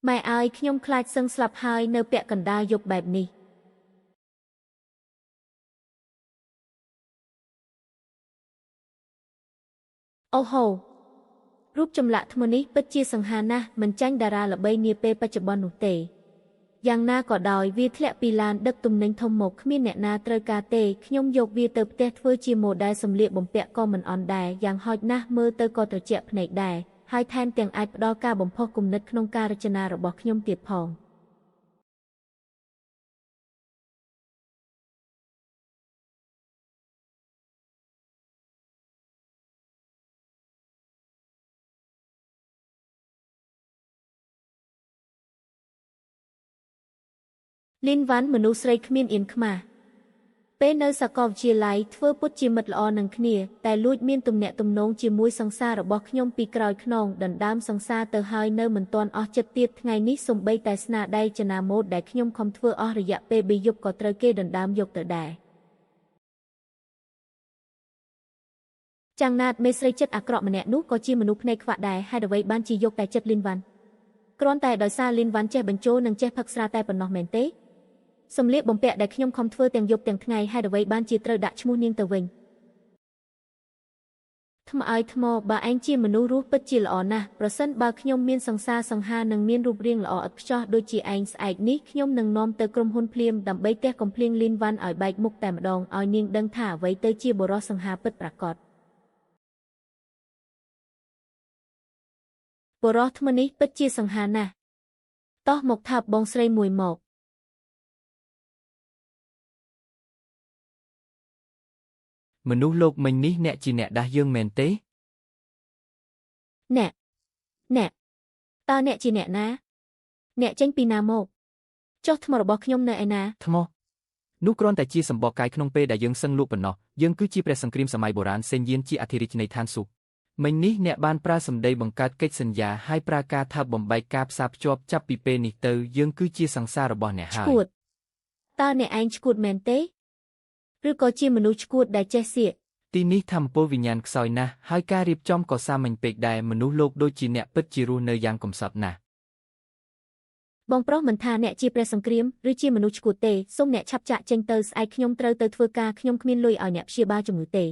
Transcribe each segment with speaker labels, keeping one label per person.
Speaker 1: ម៉ែអើយខ្ញុំខ្លាចសឹងស្លាប់ហើយនៅពាក់កណ្ដាលយប់បែបនេះអូហូរូបចម្លាក់ថ្មនេះពិតជាសង្ហាណាស់មិនចាញ់តារាល្បីនាពេលបច្ចុប្បន្ននោះទេយ៉ាងណាក៏ដោយវាធ្លាក់ពីឡានដឹកទំនិញធំមកគ្មានអ្នកណាត្រូវការទេខ្ញុំយកវាទៅផ្ទះធ្វើជាម៉ូដែលសម្លៀកបំពាក់ក៏មិនអន់ដែរយ៉ាងហោចណាស់មើលទៅក៏ត្រជាក់ភ្នែកដែរហើយថែមទាំងអាចផ្ដល់ការបំផុសគំនិតក្នុងការរចនារបស់ខ្ញុំទៀតផងលីនវ៉ាន់មនុស្សស្រីគ្មានអៀនខ្មាស់ពេលនៅសាកលវិទ្យាល័យធ្វើពុតជាមិត្តល្អនឹងគ្នាតែលួចមានទំនាក់ទំនងជាមួយសង្សាររបស់ខ្ញុំពីក្រោយខ្នងដណ្ដើមសង្សារទៅហើយនៅមិនទាន់អស់ចិត្តទៀតថ្ងៃនេះសូម្បីតែស្នាដៃចនាម៉ូដដែលខ្ញុំខំធ្វើអស់រយៈពេលបីយប់ក៏ត្រូវគេដណ្ដើមយកទៅដែរចាំងណាតមេស្រីចិត្តអាក្រក់ម្នាក់នោះក៏ជាមនុស្សភ្នែកខ្វាក់ដែរហេតុអ្វីបានជាយកតែចិត្តលីនវ៉ាន់គ្រាន់តែដោយសារលីនវ៉ាន់ចេះបញ្ចូលនិងចេះផឹកស្រាតែប៉ុណ្ណោះមែនទេសម្លៀកបំពាក់ដែលខ្ញុំខំធ្វើទាំងយប់ទាំងថ្ងៃហេតុអ្វីបានជាត្រូវដាក់ឈ្មោះនាងទៅវិញថ្មអើយថ្មបើឯងជាមនុស្សរស់ពិតជាល្អណាស់ប្រសិនបើខ្ញុំមានសង្សារសង្ហានិងមានរូបរាងល្អឥតខ្ចោះដូចជាឯងស្អែកនេះខ្ញុំនឹងនាំទៅក្រុមហ៊ុនភ្លាមដើម្បីទះកំភ្លៀងលីនវ៉ាន់ឲ្យបែកមុខតែម្ដងឲ្យនាងដឹងថាអ្វីទៅជាបុរសសង្ហាពិតប្រាកដបុរសថ្មនេះពិតជាសង្ហាណាស់តោះមកថាបបងស្រីមួយមក
Speaker 2: មនុស្សលោកមិញនេះអ្នកជាអ្នកដាស់យើងមែនទេ
Speaker 1: អ្នកអ្នកតើអ្នកជាអ្នកណាអ្នកចេញពីណាមកចុះថ្មរបស់ខ្ញុំនៅឯណា
Speaker 2: ថ្មនោះគ្រាន់តែជាសម្បកកាយក្នុងពេលដែលយើងសឹងលក់ប៉ុណ្ណោះយើងគឺជាព្រះសង្គ្រាមសម័យបុរាណសេនយានជាអធិរាជនៃឋានសួគ៌មិញនេះអ្នកបានប្រើសម្ដីបង្កើតកិច្ចសន្យាហើយប្រើការថាបំបែកការផ្សារភ្ជាប់ចាប់ពីពេលនេះទៅយើងគឺជាសង្សាររបស់អ្នកហើយ
Speaker 1: ឈួតតើអ្នកឯងឈួតមែនទេឬក៏ជាមនុស្សឈួតដែលចេះសៀក
Speaker 2: ទីនេះធម្មពលវិញ្ញាណខ្សោយណាស់ហើយការរៀបចំក៏សាមញ្ញពេកដែរមនុស្សលោកដូចជាអ្នកពិតជារស់នៅយ៉ាងកំសត់ណាស់
Speaker 1: បងប្រុសមិនថាអ្នកជាព្រះសង្គ្រាមឬជាមនុស្សឈួតទេសូមអ្នកឆាប់ចាក់ចេញទៅស្អែកខ្ញុំត្រូវទៅធ្វើការខ្ញុំគ្មានលុយឲ្យអ្នកព្យាបាលជំងឺទេ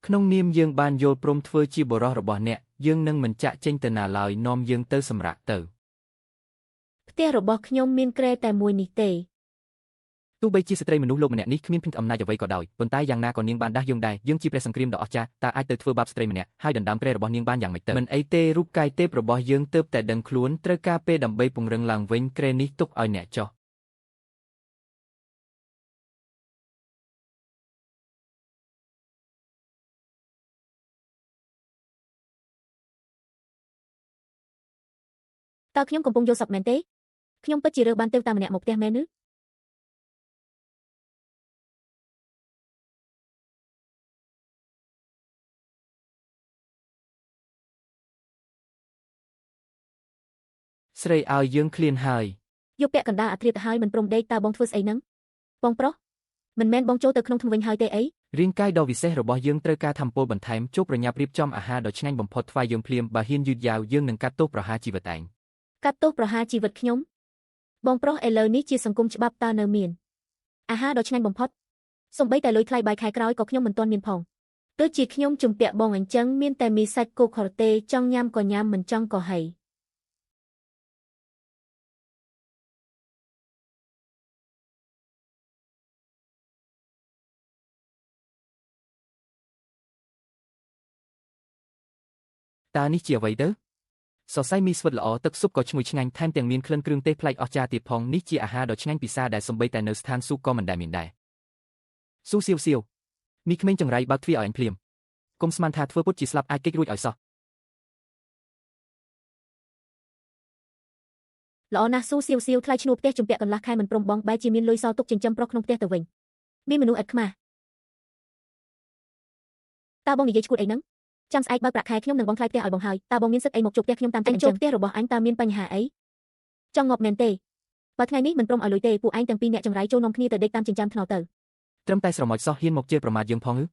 Speaker 2: ក្នុងនាមយើងបានយល់ព្រមធ្វើជាបុរសរបស់អ្នកយើងនឹងមិនចាក់ចេញទៅណាឡើយនាំយើងទៅសម្រាកទៅ
Speaker 1: ផ្ទះរបស់ខ្ញុំមានគ្រែតែមួយនេះទេ
Speaker 2: ទោះបីជាស្ត្រីមនុស្សលោកម្នាក់នេះគ្មានភិនអំណាចអ្វីក៏ដោយប៉ុន្តែយ៉ាងណាក៏នាងបានដាស់យើងដែរយើងជាព្រះសង្គ្រាមដ៏អស្ចារ្យតើអាចទៅធ្វើបាបស្ត្រីម្នាក់ហើយដណ្ដើមគ្រែរបស់នាងបានយ៉ាងម៉េចទៅមិនអីទេរូបកាយទេពរបស់យើងទើបតែដឹងខ្លួនត្រូវការពេលដើម្បីពង្រឹងឡើងវិញគ្រែនេះទុកឲ្យអ្នកចុះ
Speaker 1: តើខ្ញុំកំពុងយល់សប្តិមែនទេខ្ញុំពិតជារើសបានទេវតាម្នាក់មកផ្ទះមែនឬ
Speaker 2: ស្រីឲ្យយើងឃ្លានហើយ
Speaker 1: យកពាក់កណ្ដាលអាត្រៀបទៅហើយមិនព្រមដេកតើបងធ្វើស្អីហ្នឹងបងប្រុសមិនមែនបងចូលទៅក្នុងធ្មេញហើយទេអី
Speaker 2: រាងកាយដ៏វិសេសរបស់យើងត្រូវការធម្មពលបន្ថែមចូលប្រញាប់រៀបចំអាហារដ៏ឆ្ងាញ់បំផុតថ្វាយយើងភ្លាមបើហ៊ានយឺតយ៉ាវយើងនឹងកាត់ទោសប្រហារជីវិតឯង
Speaker 1: កាត់ទោសប្រហារជីវិតខ្ញុំបងប្រុសឥឡូវនេះជាសង្គមច្បាប់តើនៅមានអាហារដ៏ឆ្ងាញ់បំផុតសូម្បីតែលុយថ្លៃបាយខែក្រោយក៏ខ្ញុំមិនទាន់មានផងដូចជាខ្ញុំជំពាក់បងអញ្ចឹងមានតែមីសាច់គោខរទេចង់ញ៉ាំក៏ញ៉ាំមិនចង់ក៏ហី
Speaker 2: តើនេះជាអ្វីទៅសរសៃមីស្វិតល្អទឹកស៊ុបក៏ឈ្ងុយឆ្ងាញ់ថែមទាំងមានក្លិនគ្រឿងទេសប្លែកអស្ចារ្យទៀតផងនេះជាអាហារដ៏ឆ្ងាញ់ពិសាដែលសូម្បីតែនៅស្ថានសួគ៌ក៏មិនដែលមានដែរស៊ូសៀវសៀវមីក្មេងចង្រៃបើកទ្វារឲ្យអញភ្លាមកុំស្មានថាធ្វើពុតជាស្លាប់អាចគេចរួចឲ្យសោះ
Speaker 1: ល្អណាស់ស៊ូសៀវសៀវថ្លៃឈ្នួលផ្ទះជំពាក់កន្លះខែមិនព្រមបងបែរជាមានលុយសល់ទុកចិញ្ចឹមប្រុសក្នុងផ្ទះទៅវិញមានមនុស្សឥតខ្មាស់តើបងនិយាយឈួតអីហ្នឹងចាំស្អែកបើកប្រាក់ខែខ្ញុំនឹងបងថ្លៃផ្ទះឲ្យបងហើយតើបងមានសិទ្ធិអីមកជួបផ្ទះខ្ញុំតាមចិត្តអញ្ចឹងចូលផ្ទះរបស់អញតើមានបញ្ហាអីចង់ងាប់មែនទេបើថ្ងៃនេះមិនព្រមឲ្យលុយទេពួកឯងទាំងពីរអ្នកចង្រៃចូលនាំគ្នាទៅដេកតាមចិញ្ចើមថ្នល់ទៅ
Speaker 2: ត្រឹមតែស្រមោចសោះហ៊ានមកជេរប្រមាថយើងផងឬ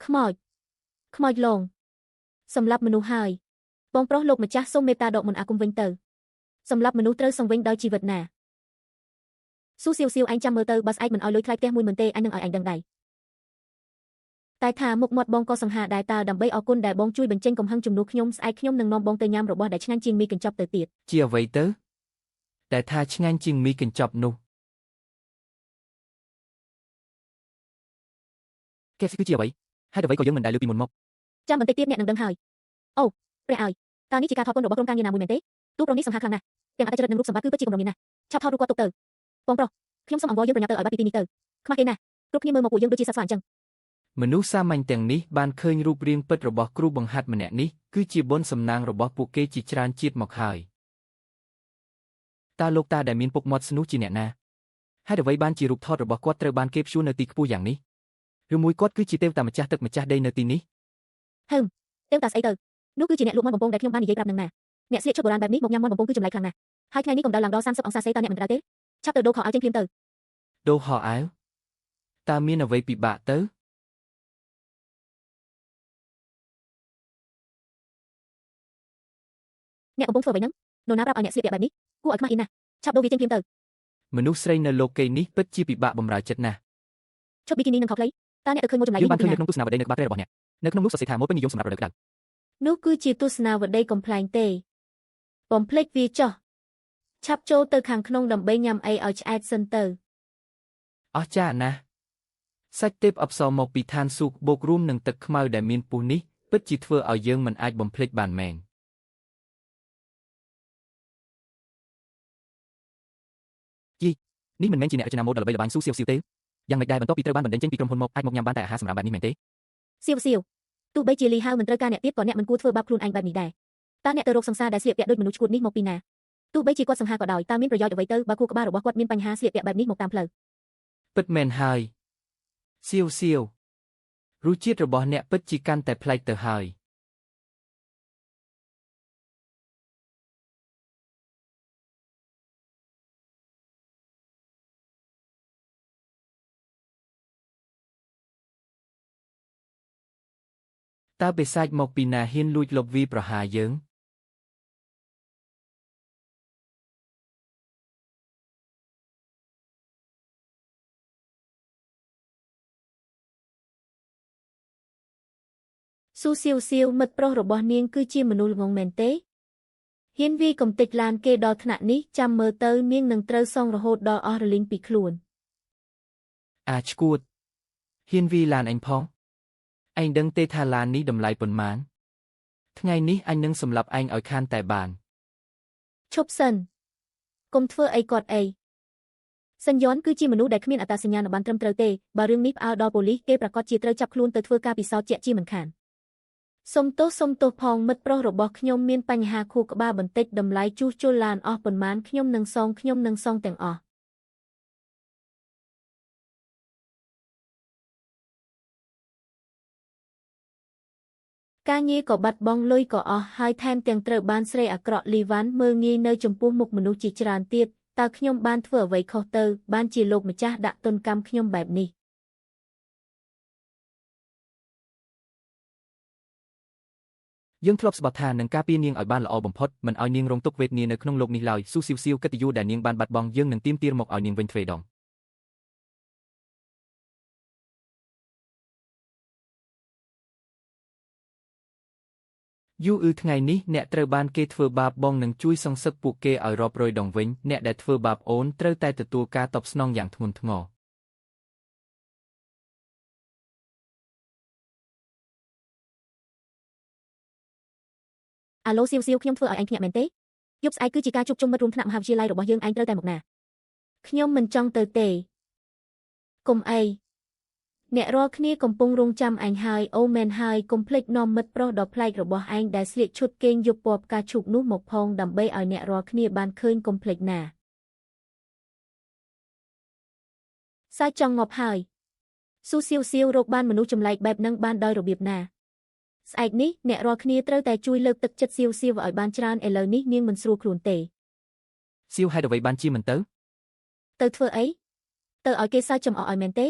Speaker 1: ខ្មោច ខ្មោចលងសម្លាប់មនុស្សហើយបងប្រុសលោកម្ចាស់សូមមេត្តាដកមន្តអាគមវិញទៅសម្លាប់មនុស្សត្រូវសង្វិញដោយជីវិតណាស៊ូសៀវសៀវឯងចាំមើលទៅបើស្អែកមិនឲ្យលុយថ្លៃផ្ទះ10000ទេអញនឹងឲ្យឯងដឹងដៃតែថាមុខមាត់បងក៏សង្ហាដែរតើដើម្បីអរគុណដែលបងជួយបញ្ចេញកំហឹងជំនួសខ្ញុំស្អែកខ្ញុំនឹងនាំបងទៅញ៉ាំរបស់ដែលឆ្ងាញ់ជាងមីកញ្ចប់ទៅទៀត
Speaker 2: ជាអ្វីទៅតែថាឆ្ងាញ់ជាងមីកញ្ចប់នោះគេគឺជាអ្វីហេតុអ្វីក៏យើងមិនដែលលើពីមុនមក
Speaker 1: ចាំបន្តិចទៀតអ្នកនឹងដឹងហើយអូព្រះអើយតើនេះជាការថតកូនរបស់ក្រុមការងារណាមួយមែនទេទូប្រុសនេះសង្ហាខ្លាំងណាស់ទាំងអត្តចរិតនិងរូបសម្បត្តិគឺពិតជាកម្រមានណាស់ឆាប់ថតរូបគាត់ទុកទៅបងប្រុសខ្ញុំសូមអង្វរយើងប្រញាប់ទៅឲ្យបាត់ពីទីនេះទៅខ្មាស់គេណាស់គ្រប់គ្នាមើលមកពួកយើងដូចជាសត្វស្វាអញ្ចឹង
Speaker 2: មនុស្សសាមញ្ញទាំងនេះបានឃើញរូបរាងពិតរបស់គ្រូបង្ហាត់ម្នាក់នេះគឺជាបុណ្យសំណាងរបស់ពួកគេជាច្រើនជាតិមកហើយតើលោកតាដែលមានពុកមាត់ស្នោះជាអ្នកណាហេតុអ្វីបានជារូបថតរបស់គាត់ត្រូវបានគេព្យួរនៅទីខ្ពស់យ៉ាងនេះឬមួយគាត់គឺជាទេវតាម្ចាស់ទឹកម្ចាស់ដីនៅទីនេះ
Speaker 1: ហឹមទេវតាស្អីទៅនោះគឺជាអ្នកលក់មាន់បំពងដែលខ្ញុំបាននិយាយប្រាប់នឹងណាអ្នកស្លៀកឈុតបុរាណបែបនេះមកញ៉ាំមាន់បំពងគឺចម្លែកខ្លាំងណាស់ហើយថ្ងៃនេះកម្ដៅឡើងដល់30អង្សាសេតើអ្នកមិនក្ដៅទេឆាប់ទៅដូរខោអាវចេញភ្លាមទៅ
Speaker 2: ដូរខោអាវតើមានអ្វីពិបាកទៅ
Speaker 1: អ្នកកំពុងធ្វើអ្វីហ្នឹងនរណាប្រាប់ឲ្យអ្នកស្លៀកពាក់បែបនេះគួរឲ្យខ្មាស់អៀនណាស់ឆាប់ដូរវាចេញភ្លាមទៅ
Speaker 2: មនុស្សស្រីនៅលោកីនេះពិតជាពិបាកបម្រើចិត្តណាស់
Speaker 1: ឈុតប៊ីគីនីនិងខោខ្លីតើអ្នកទៅឃើញម៉ូចម្លែកនេះ
Speaker 2: យើងបានឃើញនៅក្នុងទស្សនាវដ្តីនៅក្បាលគ្រែរបស់អ្នកនៅក្នុងនោះសរសេរថាម៉ូដពេញនិយមសម្រាប់រដូវក្ដៅ
Speaker 1: នោះគឺជាទស្សនាវដ្តីកំប្លែងទេបំភ្លេចវាចុះឆាប់ចូលទៅខាងក្នុងដើម្បីញ៉ាំអីឲ្យឆ្អែតសិនទៅ
Speaker 2: អស្ចារ្យណាស់សាច់ទេពអប្សរមកពីឋានសួគ៌បូករួមនឹងទឹកខ្មៅដែលមានពុះនេះពិតជាធ្វើឲ្យយើងមិនអាចបំភ្លេចបានមែនយីនេះមិនមែនជាអ្នករចនាម៉ូដដ៏ល្បីល្បាញស៊ូសៀវសៀវទេយ៉ាងម៉េចដែរបន្ទាប់ពីត្រូវបានបណ្ដេញចេញពីក្រុមហ៊ុនមកអាចមកញ៉ាំបានតែអាហារសម្រាប់បែបនេះមែនទេស
Speaker 1: ៀវសៀវទោះបីជាលីហៅមិនត្រូវការអ្នកទៀតក៏អ្នកមិនគួរធ្វើបាបខ្លួនឯងបែបនេះដែរតើអ្នកទៅរកសង្សារដែលស្លៀកពាក់ដូចមនុស្សឈួតនេះមកពីណាទោះបីជាគាត់សង្ហាក៏ដោយតើមានប្រយោជន៍អ្វីទៅបើខួរក្បាលរបស់គាត់មានបញ្ហាស្លៀកពាក់បែបនេះមកតាមផ្លូវ
Speaker 2: ពិតមែនហើយសៀវសៀវរសជាតិរបស់អ្នកពិតជាកាន់តែប្លែកទៅហើយតើបិសាចមកពីណាហ៊ានលួចលបវាយប្រហារយើង
Speaker 1: ស៊ូសៀវសៀវមិត្តប្រុសរបស់នាងគឺជាមនុស្សល្ងង់មែនទេហ៊ានវាយកំទេចឡានគេដល់ថ្នាក់នេះចាំមើលទៅនាងនឹងត្រូវសងរហូតដល់អស់រលីងពីខ្លួន
Speaker 2: អាឆ្កួតហ៊ានវាយឡានអញផងឯងដឹងទេថាឡាននេះតម្លៃប៉ុន្មានថ្ងៃនេះអញនឹងសម្លាប់ឯងឲ្យខានតែបាន
Speaker 1: ឈប់សិនកុំធ្វើអីគាត់អីសិនយ៉នគឺជាមនុស្សដែលគ្មានអត្តសញ្ញាណប័ណ្ណត្រឹមត្រូវទេបើរឿងនេះផ្អើលដល់ប៉ូលីសគេប្រាកដជាត្រូវចាប់ខ្លួនទៅធ្វើការពិសោធន៍ជាក់ជាមិនខានសុំទោសសុំទោសផងមិត្តប្រុសរបស់ខ្ញុំមានបញ្ហាខួរក្បាលបន្តិចតម្លៃជួសជុលឡានអស់ប៉ុន្មានខ្ញុំនឹងសងខ្ញុំនឹងសងទាំងអស់ការងារក៏បាត់បង់លុយក៏អស់ហើយថែមទាំងត្រូវបានស្រីអាក្រក់លីវ៉ាន់មើលងាយនៅចំពោះមុខមនុស្សជាច្រើនទៀតតើខ្ញុំបានធ្វើអ្វីខុសទៅបានជាលោកម្ចាស់ដាក់ទណ្ឌកម្មខ្ញុំបែបនេះ
Speaker 2: យើងធ្លាប់ស្បត់ថានឹងការពារនាងឲ្យបានល្អបំផុតមិនឲ្យនាងរងទុក្ខវេទនានៅក្នុងលោកនេះឡើយស៊ូសៀវសៀវកិត្តិយសដែលនាងបានបាត់បង់យើងនឹងទាមទារមកឲ្យនាងវិញទ្វេដងយូអ៊ឺថ្ងៃនេះអ្នកត្រូវបានគេធ្វើបាបបងនឹងជួយសង្សឹកពួកគេឲ្យរាប់រយដងវិញអ្នកដែលធ្វើបាបអូនត្រូវតែទទួលការតបស្នងយ៉ាងធ្ងន់ធ្ងរ
Speaker 1: អាឡូសៀវសៀវខ្ញុំធ្វើឲ្យឯងភ្ញាក់មែនទេយប់ស្អែកគឺជាការជួបជុំមិត្តរួមថ្នាក់មហាវិទ្យាល័យរបស់យើងឯងត្រូវតែមកណាខ្ញុំមិនចង់ទៅទេកុំអីអ្នករាល់គ្នាកំពុងរងចាំឯងហើយអូមែនហើយកុំភ្លេចនាំមិត្តប្រុសដ៏ប្លែករបស់ឯងដែលស្លៀកឈុតគេងយប់ពណ៌ផ្កាឈូកនោះមកផងដើម្បីឲ្យអ្នករាល់គ្នាបានឃើញកុំភ្លេចណាសាច់ចង់ងាប់ហើយស៊ូសៀវសៀវរកបានមនុស្សចម្លែកបែបនឹងបានដោយរបៀបណាស្អែកនេះអ្នករាល់គ្នាត្រូវតែជួយលើកទឹកចិត្តសៀវសៀវឲ្យបានច្រើនឥឡូវនេះនាងមិនស្រួលខ្លួនទេស
Speaker 2: ៀវហេតុអ្វីបានជាមិនទៅ
Speaker 1: ទៅធ្វើអីទៅឲ្យគេសើចចំអកឲ្យមែនទេ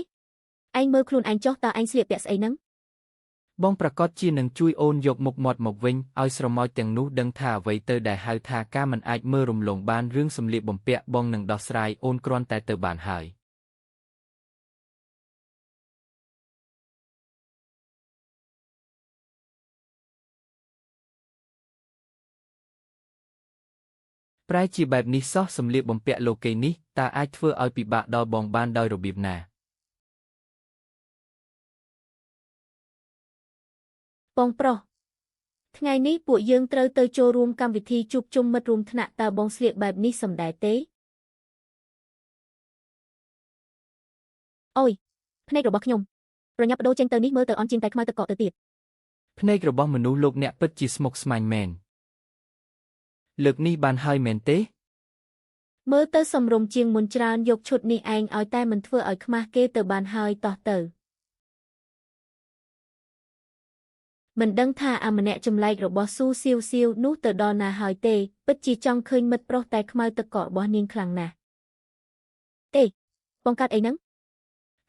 Speaker 1: ឯងមើលខ្លួនឯងចុះតើឯងស្លៀកពាក់ស្អីហ្នឹង
Speaker 3: បងប្រាកដជានឹងជួយអូនយកមុខមាត់មកវិញឲ្យស្រមោចទាំងនោះដឹងថាអ្វីទៅដែលហៅថាការមិនអាចមើលរំលងបានរឿងសម្លៀកបំពាក់បងនឹងដោះស្រាយអូនគ្រាន់តែទៅបានហើយប្រែជាបែបនេះសោះសម្លៀកបំពាក់លោកីនេះតើអាចធ្វើឲ្យពិបាកដល់បងបានដោយរបៀបណា
Speaker 1: បងប្រុសថ្ងៃនេះពួកយើងត្រូវទៅចូលរួមកម្មវិធីជួបជុំមិត្តរួមថ្នាក់តើបងស្លៀកបែបនេះសមដែរទេអូយភ្នែករបស់ខ្ញុំប្រញាប់បដូរចេញទៅនេះមើលទៅអន់ជាងតែខ្មៅទឹកកកទៅទៀត
Speaker 3: ភ្នែករបស់មនុស្សលោកអ្នកពិតជាស្មុគស្មាញមែនលើកនេះបានហើយមែនទេ
Speaker 1: មើលទៅសមរម្យជាងមុនច្រើនយកឈុតនេះឯងឲ្យតែមិនធ្វើឲ្យខ្មាស់គេទៅបានហើយតោះទៅមិនដឹងថាអាម្នាក់ចម្លែករបស់ស៊ូសៀវសៀវនោះទៅដល់ណាហើយទេពិតជាចង់ឃើញមិត្តប្រុសតែខ្មៅទឹកកករបស់នាងខ្លាំងណាស់ទេបងកាត់អីហ្នឹង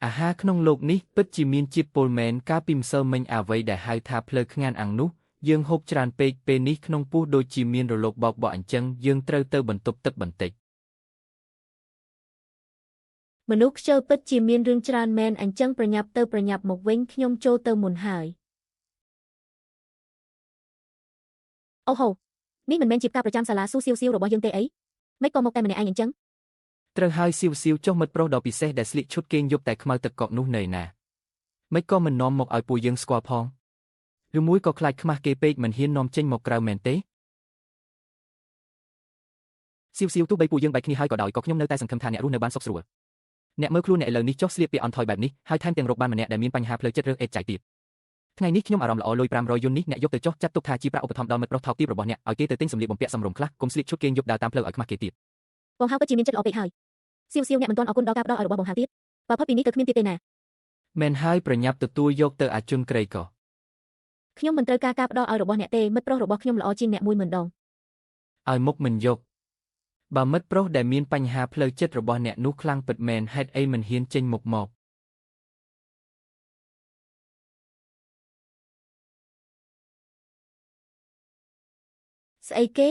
Speaker 3: អាហារក្នុងលោកនេះពិតជាមានជាតិពុលមែនកាលពីម្សិលមិញអ្វីដែលហៅថាភ្លើខ្ងានអាំងនោះយើងហូបច្រើនពេកពេលនេះក្នុងពោះដូចជាមានរលកបោកបក់អញ្ចឹងយើងត្រូវទៅបន្ទប់ទឹកបន្តិច
Speaker 1: មនុស្សខ្ជិលពិតជាមានរឿងច្រើនមែនអញ្ចឹងប្រញាប់ទៅប្រញាប់មកវិញខ្ញុំចូលទៅមុនហើយអូហូនេះមិនមែនជាការប្រចាំសាលាស៊ូសៀវសៀវរបស់យើងទេអីមិនក៏មកតែម្នាក់ឯងអញ្ចឹង
Speaker 3: ត្រូវហើយសៀវសៀវចុះមិត្តប្រុសដ៏ពិសេសដែលស្លៀកឈុតគេងយប់តែខ្មៅទឹកកកនោះនៅឯណាមិនក៏មិននាំមកឲ្យពួកយើងស្គាល់ផងឬមួយក៏ខ្លាចខ្មាស់គេពេកមិនហ៊ាននាំចេញមកក្រៅមែនទេសៀវសៀវទោះបីពួកយើងបែកគ្នាហើយក៏ដោយក៏ខ្ញុំនៅតែសង្ឃឹមថាអ្នករស់នៅបានសុខស្រួលអ្នកមើលខ្លួនអ្នកឥឡូវនេះចុះស្លៀកពាក់អន់ថយបែបនេះហើយថែមទាំងរកបានម្នាក់ដែលមានបញ្ហាផ្លូវចិត្តរើសអេតចាយទៀតថ្ងៃនេះខ្ញុំអារម្មណ៍ល្អលុយ500យុននេះអ្នកយកទៅចុះចាត់ទុកថាជាប្រាក់ឧបត្ថម្ភដល់មិត្តប្រុសថោកទាបរបស់អ្នកឲ្យគេទៅទិញសម្លៀកបំពាក់សមរម្យខ្លះកុំស្លៀកឈុតគេងយប់ដើរតាមផ្លូវឲ្យខ្មាស់គេទៀត
Speaker 1: បងហៅពិតជាមានចិត្តល្អពេកហើយសៀវសៀវអ្នកមិនទាន់អរគុណដល់ការផ្ដល់ឲ្យរបស់បងហៅទៀតបើផុតពីនេះទៅគ្មានទៀតទេណា
Speaker 3: មែនហើយប្រញាប់ទទួលយកទៅអាជនក្រីក៏
Speaker 1: ខ្ញុំមិនត្រូវការការផ្ដល់ឲ្យរបស់អ្នកទេមិត្តប្រុសរបស់ខ្ញុំល្អជាងអ្នក10000ដង
Speaker 3: ឲ្យមុខមិនយកបើមិត្តប្រុសដែលមានបញ្ហាផ្លូវចិត្តរបស់អ្នកនោះខ្លាំងពិតមែនហេតុអីមិនហ៊ានចេញមុខមក
Speaker 1: ស្អីគេ